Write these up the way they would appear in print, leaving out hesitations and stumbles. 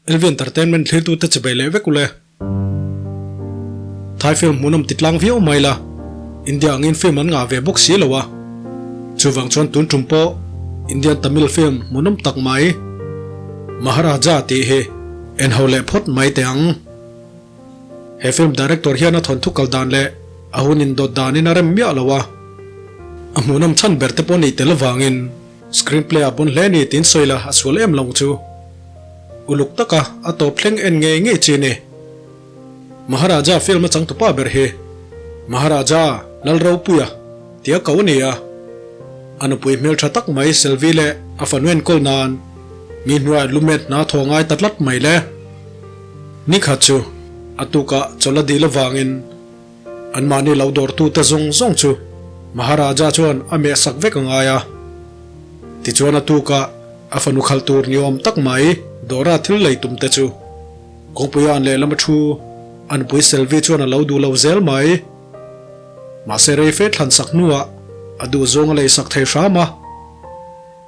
LV Entertainment thlirtute chibei leh vek ule. Thai film hmuhnawm ti tlang viau mai la, India angin film an ngah ve bawk si lo a. Chuvang chuan tun tum pawh Indian Tamil film hmuhnawm tak mai Maharaja tih hi en ho leh phawt mai teh ang. He film director hian a thawnthu kal dan leh a hun indawt danin a rem miah lo a, a hmuhnawm chhan ber te pawh nih tel avangin screenplay a bon hle ni tiin sawi la a sual em lo chu. Uluk taka a tawp thleng en ngei ngei chi ni. Maharaja film a changtupa ber hi Maharaja Lalropuia tia ko a ni a, a nupui hmeltha tak mai Selvi leh a fanu enkawl nan mi hnuaiah lumet hna thaw ngai ta tlat mai le. Nikhat chu a tukah chawlh a dil avangin anmahni lo dawrtute zawng zawng chu Maharaja chuan a mehsak vek a ngai a. Tichuan a tukah a fanu khalh tur ni awm tak mai dawra thil lei tum te chu kawngpuia an lehlam a thu a nupui Selvi chuan a lo duh lo zel mai. Mahse rei fe thlan sak hnuah a duh zawng a lei sak thei hram a.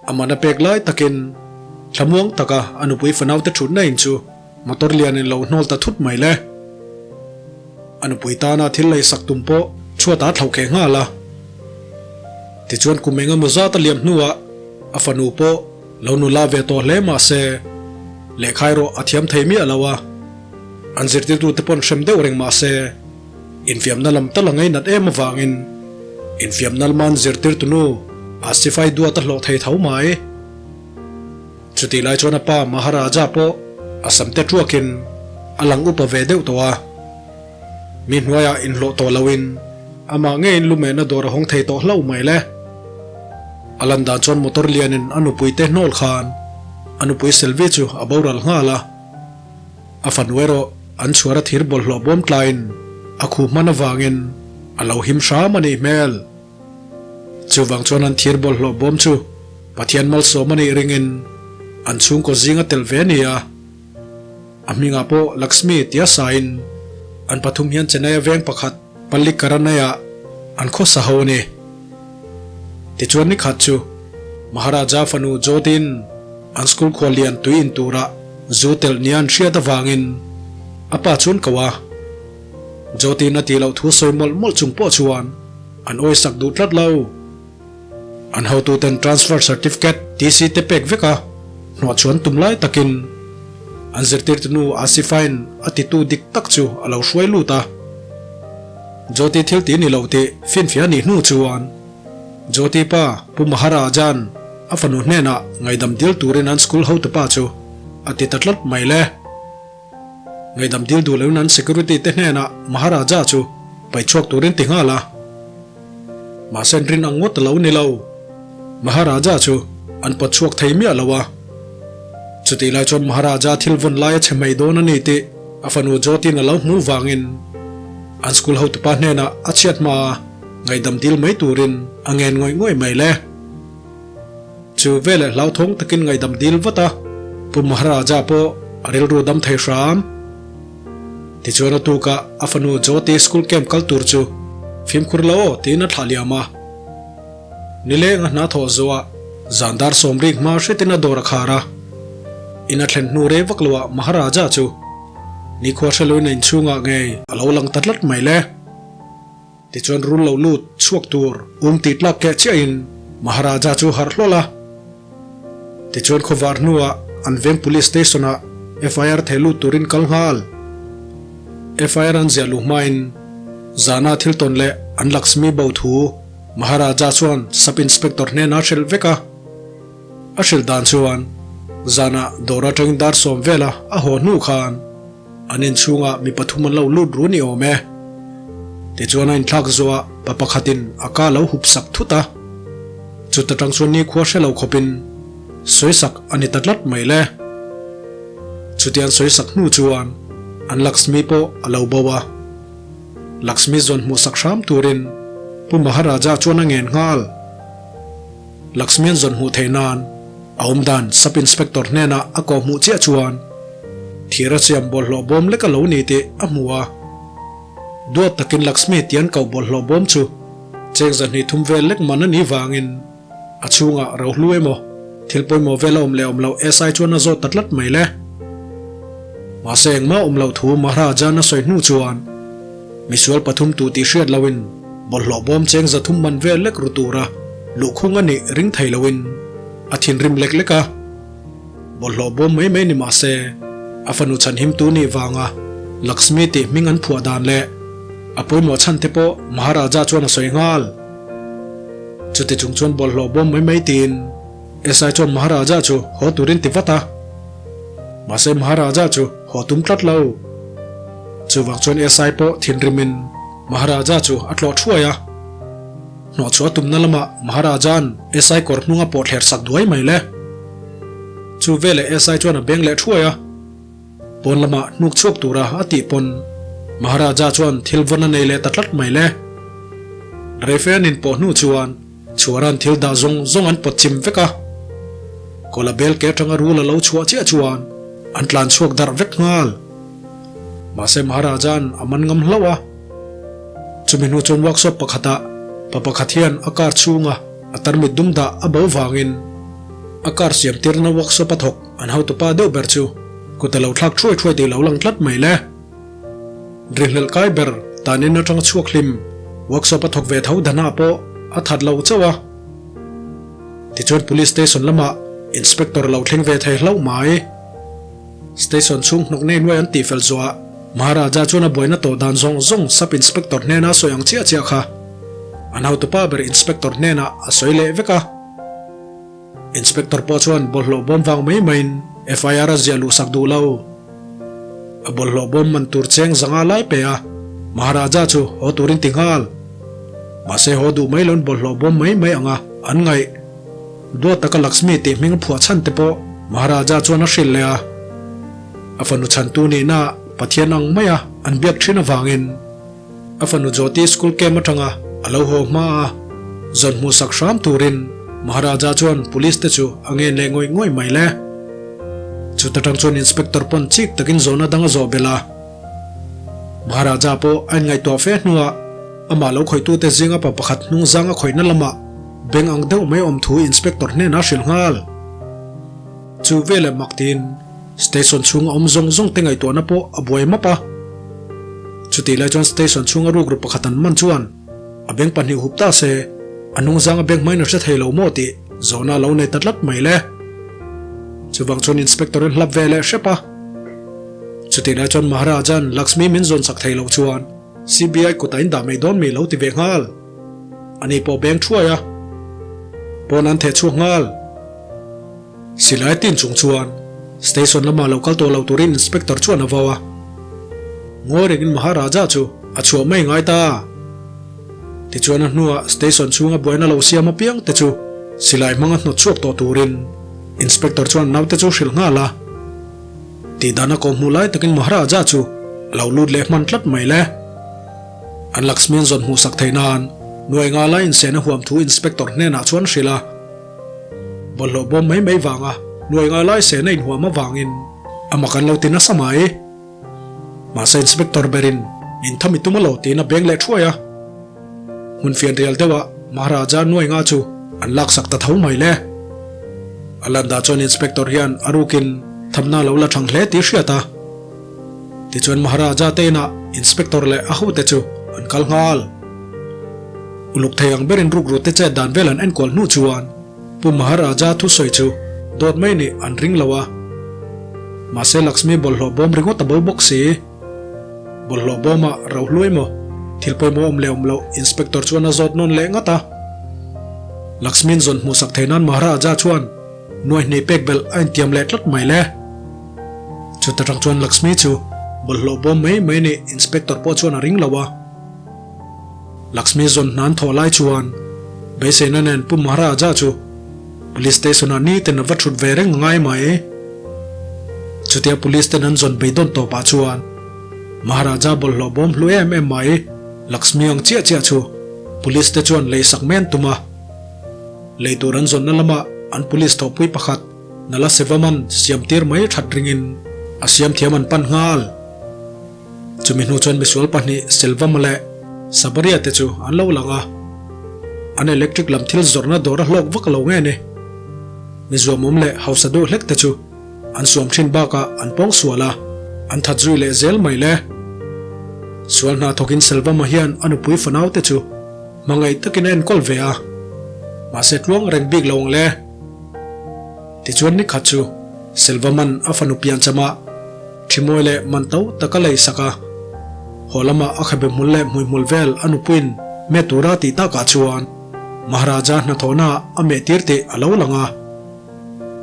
A man a pek lai takin thlamuang taka a nupui fanaute thutna in chu motor lian in lo hnawl ta thut mai le. A nupui tana thil lei sak tum pawh chhuat a thlauh keh nghal a. Tichuan kum eng emaw zat a liam hnuah a fanu pawh lo nula ve tawh hle mah se lehkha erawh a thiam thei miah lo a. An zirtirtute pawn hrem deuh reng mah se infiamna lam tal a ngainat em avangin infiamna lman zirtirtunu Asifai duat a hlawh thei tho mai. Chutih lai chuan a pa Maharaja pawh a samte tuakin a lang upa ve deuh tawh a. Mi hnuaiah inhlawh tawh loin amah ngeiin lumehna dawr a hawng thei tawh hlauh mai le. A lan dan chuan motor lianin a nupuite hnawl khan a nupui Selvi chu a boral nghal a. A fanu erawh an chhuar a thir bawlhhlawh bawm tlaiin a khu hman avangin a lo him hram a nih hmel. Chuvang chuan an thir bawlhhlawh bawm chu Pathian malsawm a nih ringin an chhungkaw zing a tel ve a ni a. A hmingah pawh Lakshmi tia sain an pathum hian Chennai-a veng pakhat Pallikaranai-ah an khawsa ho a ni. Tichuan nikhat chu Maharaja fanu Jodin an school khua lian tui in turah zu telh nia an hriat avangin a pa chu an ko a. Jodin a tih loh thu sawi mawlh mawlh chung pawh chuan an awisak duh tlat lo. An hotuten Transfer Certificate, TC, te pek vek a, hnawh chuan tum lai takin an zirtirtunu Asifain a titu dik tak chu a lo hruai lut a. Jyoti thil ti ni lo tih finfiah a nih hnu chuan Jyoti pa Pu Maharajan a fanu hnenah ngaidam dil turin an school hotupa chu a ti ta tlat mai le. Ngaidam dil duh loin an security te hnenah Maharaja chu paihchhuak turin ti nghal a. Mahse an rin ang ngawt a lo ni lo. Maharaja chu an pawt chhuak thei miah lo a. Chutih lai chuan Maharaja thil vawn lai a chhe mai dawn a ni tih a fanu Jyotin a lo hmuh vangin an school hotupa hnenah a chhiat hma a ngaidam dil mai turin a ngen ngawih ngawih mai le. Chu veleh hlauthawng takin ngaihdam dil vat a, Pu Maharaja pawh a rilru dam thei hram. Tichuan a tukah a fanu Jyoti school camp kal tur chu fimkhur lo aw tiin a thlah liam a. Nileng a hna thawh zuah zan dar sawmrik hma hretin a dawr a khar a. In a thlen hnu rei vak loah Maharaja chu nikhua hreluin a inchhungah ngei a lo lang ta tlat mai le. Tichuan rul lo lut chhuak tur um tih tlak keh chiahin Maharaja chu harh hlawl a. Tichuan khawvar hnuah an veng Police Station-ah FIR thei lut turin kal nghal. FIR an ziah luh hmain zana thil tawn leh an Laxmi bo thu Maharaja chuan Sub Inspector hnenah a hrilh vek a. A hrilh dan chuan zanah dawr atangin dar sawm vela a haw hnu khan An inchhungah mi pathum an lo lut ru ni awm e. Tichuan a inthlak zuah pa pakhatin a ka lo hup sak thut a. Chuta tang chuan nikhua hre lo khawpin sawisak a ni ta tlat mai le. Chutiang sawisak hnu chuan an Laxmi pawh a lo bo a. Laxmi zawn hmuhsak hram turin Pu Maharaja chuan a ngen nghal. Laxmian zawn hmuh theih nan a awm dan Sub Inspector hnenah a kawh hmuh chiah chuan thir a siam bawlhhlawh bawm lek a lo ni tih a hmu a. Duat takin Laxmi tian koh bawlhhlawh bawm chu cheng zahnih thum vel lek man a nih vangin a chhungah rohlu emaw thil pawimawh vel a awm leh awm loh SI chuan a zawt ta tlat mai le. Mahse engmah awm loh thu Maharajan a sawi hnu chuan misual pathum tu tih hriat loin bawlhhlawh bawm cheng 300 man vel lek ru tura luhkhung a nih ring thei loin a thinrim lek lek a. Bawlhhlawh bawm mai mai ni mah se a fanu chhanhimtu nih vanga Lakshmi tih hming an phuah dan leh a pawimawh chhan te pawh Maharaja chuan a sawi nghal. Chuti chung chuan bawlhhlawh bawm mai mai tiin SI chuan Maharaja chu haw turin ti vat a. Mahse Maharaja chu haw tum tlat lo. Chuvang chuan SI pawh thinrimin Maharaja chu a tlawh thuai a. Hnawhchhuah tumna lamah Maharaja'n SI kawr hnung a pawh thler sak duai mai le. Chu veleh SI chuan a beng leh thuai a. Pawn lamah hnuk chhuak tura a tih pawn Maharaja chuan thil vawn a nei leh ta tlat mai le. Reife an inpawh hnu chuan chhuara'n thil dah zawng zawng an pawt chim vek a. Kawla bel ke atanga rul a lo chhuah chiah chuan an tlan chhuak darh vek nghal. Mahse Maharaja'n a man ngam hlauh a. Chumi hnu chuan workshop pakhatah pa pakhat hian a car chhunga a tarmit dum dah a bo vangin a car siam tirna workshop a thawk an hotupa deuh ber chu kut a lo thlak thuai thuai tih lo lang tlat mai le. Rinhlelh kai ber tan in atanga chhuak hlim workshop a thawk ve tho danah pawh a that lo chauh a. Tichuan police station lamah inspector lo thleng ve thei hlauh mai. Station chhung hnawk nei nuai an tihfel zuah Maharaja chuan a buaina tawh dan zawng zawng Sub Inspector hnena sawi ang chiah chiah kha an hotupa ber Inspector hnenah a sawi leh vek a. Inspector pawh chuan bawlhhlawh bawm vang mai maiin FIR a ziah luhsak duh lo. A bawlhhlawh bawm man tur cheng 500 lai pe a, Maharaja chu haw turin ti nghal. Mahse haw duh mai loin bawlhhlawh bawm mai mai anga an ngaih. Duat taka Lakshmi tih hming a phuah chhan te pawh Maharaja chuan a hrilh leh a. A fanu chhantu nihna Pathian ang maia an biak thin avangin a fanu Jyoti school camp atanga a lo haw hma a, zawn hmuhsak hram turin Maharaja chuan police te chu a ngen leh ngawih ngawih mai le. Chuta tang chuan inspector pawn chik takin zawhna dang a zawh belh a. Maharaja pawh a inngaihtuah fe hnuah amah lo khawihtute zinga pa pakhat hnung zang a khawihna lamah beng ang deuh mai awm thu inspector hnenah a hrilh nghal. Chu veleh mak tiin station chhunga awm zawng zawng te ngaihtuahna pawh a buai map a. Chutih lai chuan station chhunga rukru pakhat an man chuan a beng pahnih hup ta se a hnung zanga beng hmain a hre thei lo maw tih zawhna a lo nei ta tlat mai le. Chuvang chuan inspector in hlap ve leh hrep a. Chutih lai chuan Maharaja'n Lakshmi min zawn chak thei loh chuan CBI kutah in dah mai dawn mi lo ti ve nghal. Ani pawh beng thuai a, pawn an theh chhuak nghal. Silai tin chung chuan station lamah lo kal tawh lo turin inspector chuan a vau a. Ngawi rengin Maharaja chu a chhuah mai ngai ta. Tichuan a hnuah station chhunga buaina lo siam apiang te chu silai hmanga hnawt chhuak tawh turin inspector chuan naute chu hrilh nghal a. Tih dan a kawhhmuh lai takin Maharaja chu a lo lut leh hman tlat mai le. An Lakshmi an zawn hmuhsak theih nan nuai nga lai insehna huam thu inspector hnenah chuan hrilh a. Bawlhhlawh bawm mai mai vanga nuai nga lai sehna inhuam avangin a mak an lo ti nasa mai. Mahse inspector berin intham i tum a lo tiin a beng leh thuai a. Hmun fianrial deuhah Maharaja nuai nga chu an laksak ta tho mai le. A landah chuan inspector hian a rukin thamna a lo la thang hle tih hriat a. Tichuan Maharaja te inah inspector leh a hote chu an kal nghal. Uluk thei ang berin rukru te chet dan vel an enkual hnu chuan Pu Maharaja thusawi chu dawt mai nih an ring lo a. Mahse Lakshmi bawlhhlawh bawm ringawt a bo bawk si. Bawlhhlawh bawmah ro hluai maw? Thil pawimawh awm leh awm loh inspector chuan a zawt nawn leh ngat a. Lakshmi'n zawn hmuhsak thei nan Maharaja chuan Nuai hnih pek belh a intiam leh tlat mai le. Chuta tang chuan Lakshmi chu bawlhhlawh bawm mai mai nih inspector pawh chuan a ring lo a. Lakshmi zawn hnan thawh lai chuan beiseina nen Pu Maharaja chu Police station ah niten a va thut ve reng a ngai mai. Chutia police ten an zawn beidawn tawpah chuan Maharaja bawlhhlawh bawm hlu em em mai Lakshmi ang chiah chiah chu police te chuan lei sak mai an tum a. Lei tur an zawnna lamah an police thawhpui pakhat Nala Sevaman siam tir mai that ringin a siam thiam an pan nghal. Chumi hnu chuan misual pahnih Selvama leh Sabaria te chu an lo lang a, an electric lam thil zawrhna dawr a hlawk vak lo nge ni. Mi zuamawm leh hausa deuh hlek te chu an suam thin bakah an pawng sual a. an that zui leh zel mai le. Sual hna thawkin Selvama hian a nupui fanau te chu hmangaih takin a enkawl ve a, mahse tluang reng bik lo ang le. Tichuan ni khat chu Selvaman a fanu pianchama Ṭhimawi leh man to tak a lei sak a, haw lamah a khabe hmul leh hmuihmul vel a nupuiin meh tura tih takah chuan Maharaja hnathawhnaah a meh tir tih a lo lang a.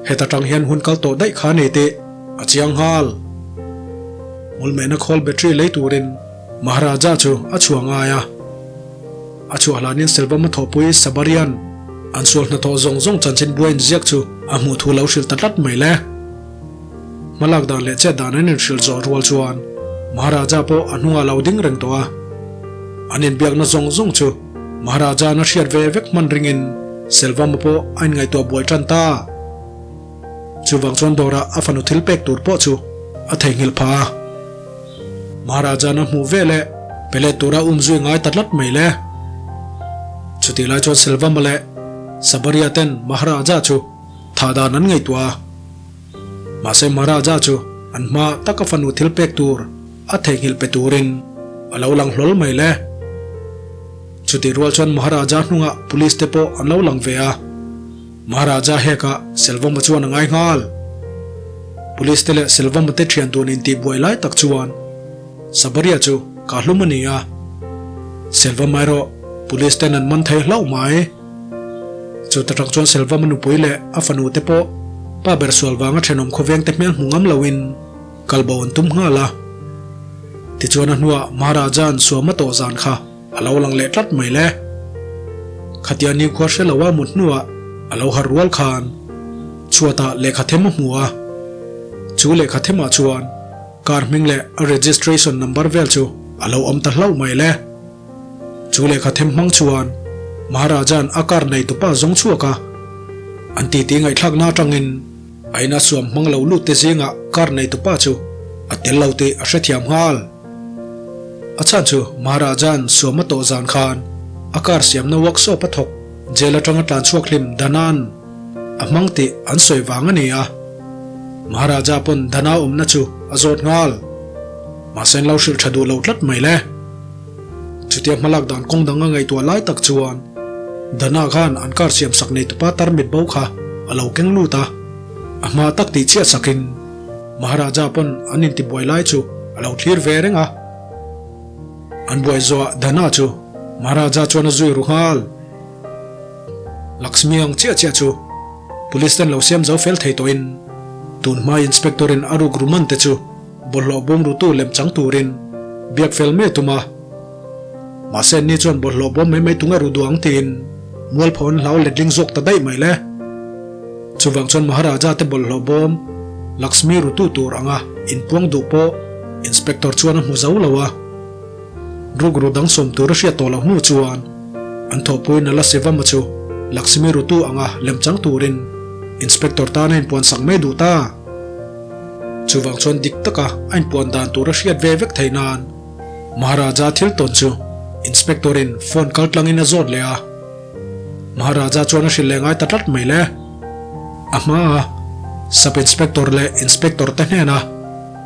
Heta tang hian hun kal tawh daih kha nei tih a chiang nghal. Hmul mehna khawl battery lei turin Maharaja chu a chhuah ngai a. A chhuah hlanin Selvam a thawhpui Sabarian an sual hnathawh zawng zawng chanchin buai inziak chu a hmuh thu lo hrilh ta tlat mai le. Hmalak dan leh chet dan an inhrilh zawh rual chuan Maharaja pawh a hnungah lo ding reng tawh a. An inbiakna zawng zawng chu Maharaja-na hriat ve vek hman ringin Selvama pawh a inngaihtuah buai tan ta. Chuvang chuan dawrah a fanu thil pek tur pawh chu a theihnghilh phah a. Maharaja-na hmuh ve leh pe let tura um zui ngai ta tlat mai le. Chutih lai chuan Selvama leh Sabaria ten Maharaja chu Thah dan an ngaihtuah a, mahse Maharaja chu an hma taka fanu thil pek tur a theihnghilh pe turin a lo lang hlawl mai le. Chutih rual chuan Maharaja hnungah police te pawh an lo lang ve a, Maharaja hekah Selvama chuan a ngai nghal. Police te leh Selvama te thian dun intihbuai lai tak chuan Sabaria chu ka hlum a ni a, Selvama erawh police ten an man thei hlauh mai. Chu ta tak chuan Selvama nupui leh a fanu te pawh pa ber sual vanga thenawm khawveng te hmel hmu ngam loin kal bo an tum nghal a. Tichuan a hnuah Maharaja'n suam a tawh zan kha a lo lang leh tlat mai le. Khatia nikhua hre lo a mut hnuah a lo har rual khan chhuatah lehkha them a hmu a. Chu lehkha themah chuan car hming leh a registration number vel chu a lo awm ta hlauh mai le. Chu lehkha them hmang chuan Maharaja'n a car nei tupa zawng chhuak a, an titi ngaihthlakna atangin a ina suam hmang lo lut te zingah car nei tupa chu a tel lo tih a hrethiam nghal. A chhan chu Maharaja'n suam a tawh zan khan a car siamna workshop a thawk jail atanga tlan chhuak hlim Dana'n a hmang tih an sawi vang a ni a. Maharaja pawn Dana awmna chu a zawt nghal. Mahse an lo hrilh tha duh lo tlat mai le. Chutia hmalak dan kawng dang a ngaihtuah lai tak chuan Dana khan an car siam sak nei tupa tarmit bo kha a lo keng lut a, a hma tak tih chiah sakin Maharaja pawn an intibuai lai chu a lo thlir ve reng a. An buai zawhah Dana chu Maharaja chuan a zui ru nghal. Lakshmi ang chiah chiah chu Police ten lo siam zo fel thei tawhin tun hma Inspector in a ruk ruman te chu Bawlhhlawh bawm rutu lem chang turin biak fel mai a tum a. Mahse anni chuan bawlhhlawh bawm mai mai tunge ru duh ang tiin mualpho an hlau letling zawk ta daih mai le. Chuvang chuan Maharaja te bawlhhlawh bawm Lakshmi rutu tur anga inpuang duh pawh Inspector chuan a hmu zo lo a. Rukru dang sawm tur a hriat tawh loh hnu chuan an thawhpui Nala Sivama chu Lakshmi rutu anga lem chang turin Inspector tan a inpuan sak mai duh ta. Chuvang chuan dik taka a inpuan dan tur a hriat ve vek theih nan Maharaja thil tawn chu Inspector in phone kal tlangin a zawt leh a. Maharaja chuan a hrilh leh ngai ta tlat mai le. A hmaa Sub Inspector leh Inspector te hnena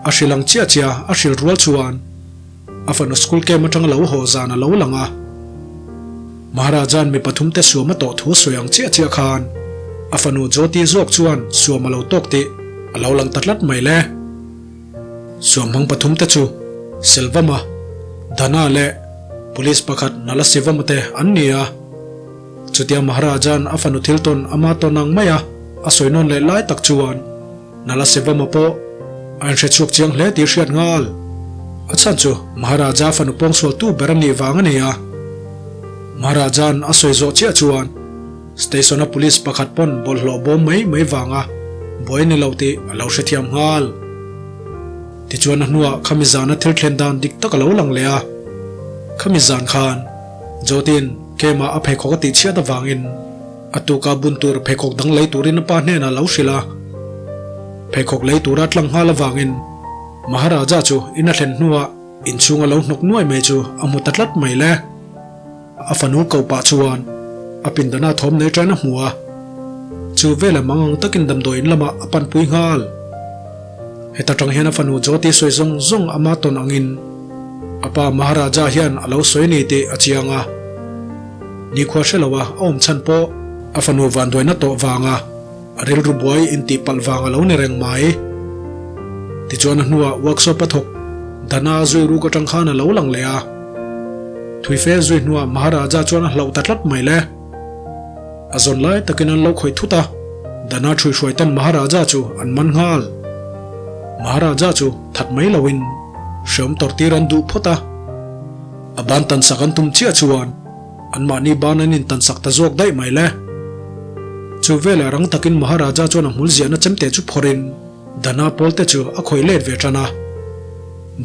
a hrilh ang chiah chiah a hrilh rual chuan A fanu school camp atanga lo haw zan a lo lang a. Maharaja'n mi pathumte suam a tawh thu sawi ang chiah chiah khan a fanu Jyoti zawk chuan suam a lo tawk tih a lo lang ta tlat mai le. Suam hmang pathumte chu Selvama, Dhana leh Police pakhat Nalasivama te an ni a. Chutia Maharaja'n a fanu thil tawn ama tawn ang maia a sawi nawn leh lai tak chuan Nalasivama pawh a inhre chhuak chiang hle tih hriat nghal. A chhan chu Maharaja fanu pawngsualtu ber a nih vang a ni a. Maharaja'n a sawi zawh chiah chuan Station-a police pakhat pawn bawlhhlawh bawm mai mai vanga buai a ni lo tih a lo hrethiam nghal. Tichuan a hnuah khami zana thil thlen dan dik tak a lo lang leh a. Khami zan khan Jyotin Kema a pheikhawk a tih chhiat avangin a tuka bun tur pheikhawk dang lei turin a pa hnenah a lo hrilh a. Pheikhawk lei tura tlang nghal avangin Maharaja chu in a thlen hnuah inchhung a lo hnawk nuai mai chu a hmu ta tlat mai le. A fanu ko pah chuan a pindana thawm nei ṭan a hmu a, chu velah mangang takin damdawiin lamah a panpui nghal. Heta tang hian a fanu Jyoti sawi zawng zawng ama tawn angin a pa Maharaja hian a lo sawi ni tih a chiang a. Nikhua hre lo a a awm chhan pawh a fanu vanduaina tawh vanga a rilru buai intih palh vang a lo ni reng mai. Tichuan a hnuah workshop a thawk Dana zui ruk atang khan a lo lang leh a. Thuife zui hnuah Maharaja chuan a hlauh ta tlat mai le. A zawn lai takin an lo khawih thut a, Dana ṭhuihruai ten Maharaja chu an man nghal. Maharaja chu that mai loin hreawm tawrhtir an duh phawt a. A ban tansak an tum chiah chuan anmahni ban an intansak ta zawk daih mai le. Chu veleh rang takin Maharaja chuan a hmul ziahna chemte chu phawrhin Dana pawlte chu a khawih let ve ṭan a.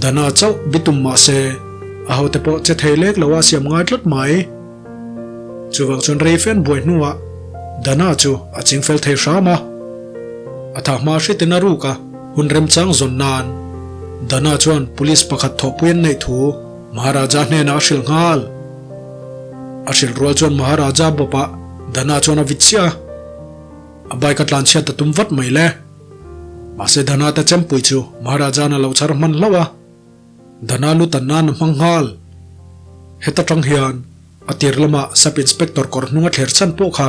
Dana chauh bitum mah se a hote pawh che thei lek lo a siam ngai tlat mai. Chuvang chuan rei fian buai hnuah Dana chu a chingfel thei hram a. A tha hma hritin a ruk a, hun remchang zawn nan Dana chuan police pakhat thawhpui an neih thu Maharaja hnenah a hrilh nghal. A hrilh rual chuan Maharaja bawpah Dana chuan a vit chiah a, a bike a tlanchhiat a tum vat mai le. Mahse Dana te chempui chu Maharaja'n a lo chhar hman hlauh a. Dana lu tan nan a hmang nghal. Heta tang hian a tir lama Sub Inspector kawr hnung a thler chhan pawh kha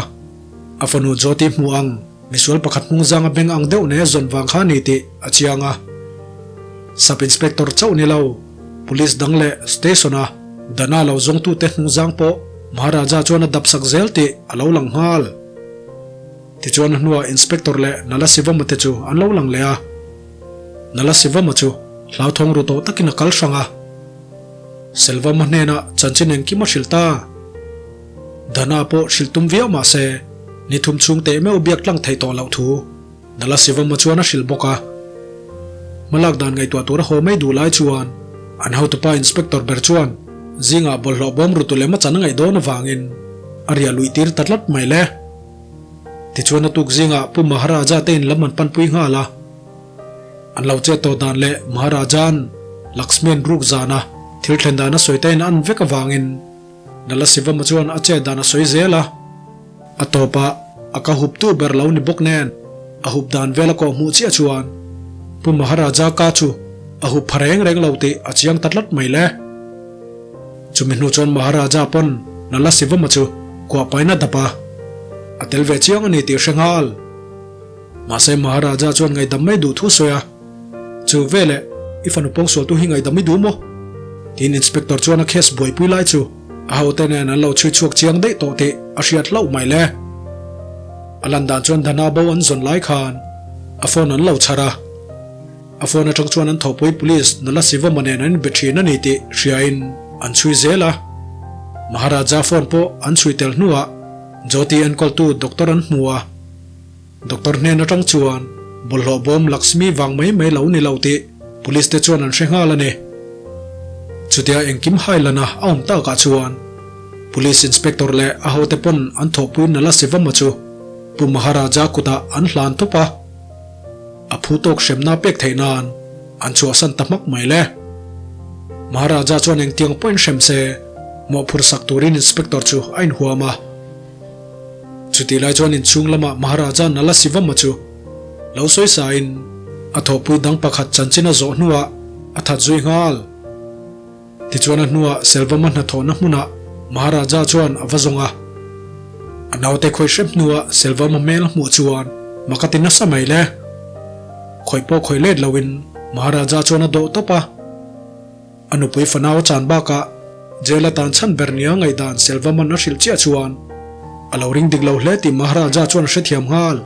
a fanu Jyoti hmu ang misual pakhat hnung zang a beng ang deuh nei a zawn vang kha a ni tih a chiang a. Sub Inspector chauh ni lo, Police dang leh Station a Dana lo zawngtute hnung zang pawh Maharaja chuan a dap sak zel tih a lo lang nghal. Tichuan a hnuah Inspector leh Nala Sivama te chu an lo lang leh a. Nala Sivama chu hlauthawng ru tawh takin a kal hrang a. Selvama hnenah chanchin engkim a hrilh ta. Dana pawh hrilh tum viau mah se, ni thum chhung teh meuh biak tlang theih tawh loh thu Nala Sivama chuan a hrilh bawk a. Hmalak dan ngaihtuah tur a haw mai duh lai chuan an hotupa Inspector ber chuan zingah bawlhhlawh bawm rutu lem a chan a ngaih dawn avangin a riah luih tir ta tlat mai le. Tichuan a tuk zingah Pu Maharaja te in lam an panpui nghal a. An lo chet tawh dan leh Maharaja'n Lakshmian ruk zana thil thlen dan a sawi te in an vek avangin Nala Sivama chuan a chet dan a sawi zel a. A tawpah a ka huptu ber lo ni bawk nen a hup dan vel a kawh hmuh chiah chuan Pu Maharaja ka chu a hup pha reng reng lo tih a chiang ta tlat mai le. Chumi hnu chuan Maharaja pawn Nala Sivama chu kuah pain a dap a, a tel ve chiang a ni tih hre nghal. Mahse Maharaja chuan ngaihdam mai duh thu sawi a, Chu veleh i fanu pawngsualtu hi ngaihdam i duh maw? Tiin Inspector chuan a case buaipui lai chu a hote nen an lo chhui chhuak chiang daih tawh tih a hriat hlauh mai le. A lan dan chuan Dhana bo an zawn lai khan a phone an lo chhar a. A phone atang chuan an thawhpui police Nala Sivama nen an inbe thin a ni tih hriain an chhui zel a. Maharaja phone pawh an chhui tel hnuah Jyoti enkawltu doctor an hmu a. Doctor hnen atang chuan bawlhhlawh bawm Lakshmi vang mai mai lo ni lo tih police te chuan an hre nghal a ni. Chutia engkim hailana a awm takah chuan Police Inspector leh a hote pawn an thawhpui Nala Sivama chu Pu Maharaja kutah an hlan tawp a. A phu tawk hremna pek theih nan an chhuahsan ta hmak mai le. Maharaja chuan engtiang pawhin hrem se, mawhphur sak turin Inspector chu a inhuam a. Chutih lai chuan inchhung lamah Maharaja Nala Sivama chu lo sawi sain a thawhpui dang pakhat chanchin a zawh hnuah a that zui nghal. Tichuan a hnuah Selvama hnathawhna hmunah Maharaja chuan a va zawng a. A naute khawih hrep hnuah Selvama hmel a hmuh chuan mak a ti nasa mai le. Khawih pawh khawih let loin Maharaja chuan a dawh tawp a. A nupui fanau a chan bakah jail atan chhan ber nia ngaihdan Selvaman a hrilh chiah chuan a lo ring dik lo hle tih Maharaja chuan a hrethiam nghal.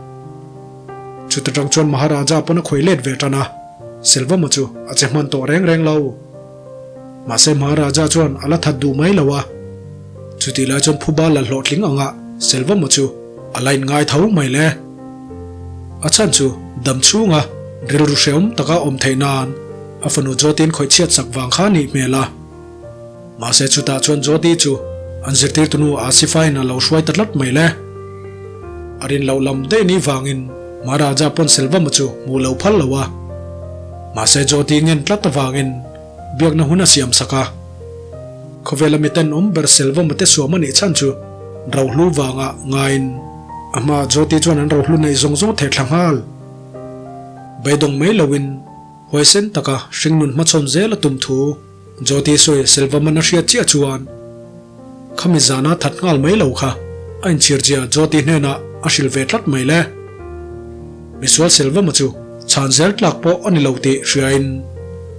Chuta tang chuan Maharaja pawn a khawih let ve tan a, Selvama chu a che hman tawh reng reng lo. Mahse Maharaja chuan a la that duh mai lo a, chutih lai chuan phuba la hlawhtling anga Selvama chu a la inngai tho mai le. A chhan chu dam chhunga rilru hrehawm taka awm theih nan a fanu Jyoti'n khawih chhiat sak vang kha a nih hmel a. Mahse chutah chuan Jyoti chu an zirtirtunu Asifa-in a lo hruai ta tlat mai le. A rin loh lam daih ni vangin Maharaja pawn Selvama chu hmuh lo phal lo a. Mahse Jyoti ngen tlat avangin biakna hun a siam sak a. Khawvela mi tenawm ber Selvama te suam a nih chhan chu rohlu vanga ngaiin a hmaah Jyoti chuan an rohlu neih zawng zawng theh thla nghal. Beidawng mai loin. Huaisen taka hringnun hmachhawn zel a tum thu Jyoti sawi Selvaman a hriat chiah chuan khami zana that nghal mai lo kha a inchhirchia Jyoti hnenah a hrilh ve tlat mai le. Misual Selvama chu chhan zel tlak pawh a ni lo tih hriain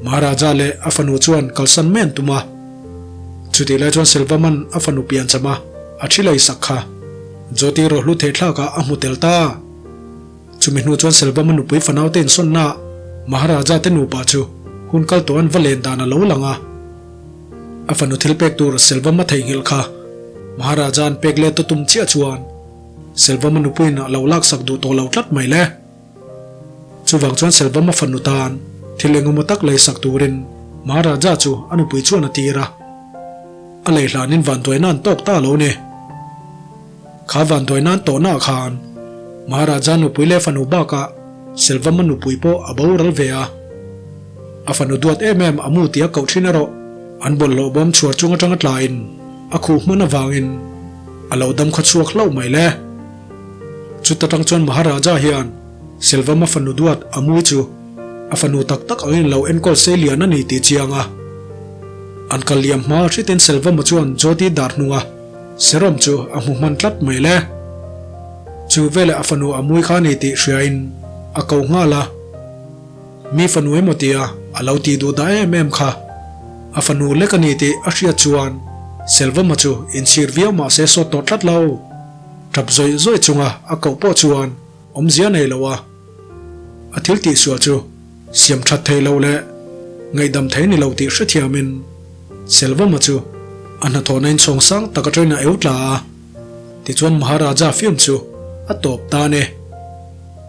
Maharaja leh a fanu chuan kalsan mai an tum a. Chutih lai chuan Selvaman a fanu piancham a a thi lei sak kha Jyoti rohlu thehthlakah a hmu tel ta. Chumi hnu chuan Selvama nupui fanaute insawnna Maharaja te nupa chu hun kal tawh an va len dan a lo lang a. A fanu thil pek tur Selvama theihnghilh kha Maharaja an pek let ta tum chiah chuan Selvama nupuiin a lo laksak duh tawh lo tlat mai le. Chuvang chuan Selvama fanu tan thil engemaw tak leisak turin Maharaja chu a nupui chuan a tir a. A lei hlanin vanduaina an tawk ta lo ni. Kha vanduai nan tawhnaah khan Maharaja nupui leh fanu bakah Selvama nupui pawh a boral ve a. A fanu duat em em a mu tia koh thin erawh an bawlhhlawh bawm chhuar chung atanga tlain a khuh hman avangin a lo dam khaw chhuak hlauh mai le. Chuta tang chuan Maharaja hian Selvama fanu duat a mu chu a fanu tak tak angin lo enkawl sei lian a ni tih chiang a. An kal liam hma hritin Selvama chuan Jyoti dar hnunga Serum chu a hmu hman tlat mai le. Chu veleh a fanu a mui kha ni tih hriain a ko nghal a. Mi fanu emaw tia a lo tih duh dah em em kha. A fanu lek a ni tih a hriat chuan Selvama chu inchhir viau mah se sawt tawh tlat lo. Tap zawih zawih chunga a koh pawh chuan awmzia nei lo a. A thil tihsual chu siam that thei lo leh ngaihdam thei ni lo tih hrethiamin Selvama chu a hnathawhna inchhawng sang tak atangin a eu tla a, tichuan Maharaja film chu a tawp tan e.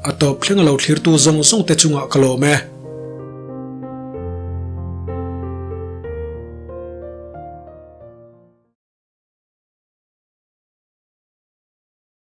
A tawp thleng a lo thlirtu zawng zawng te chungah ka lawm e.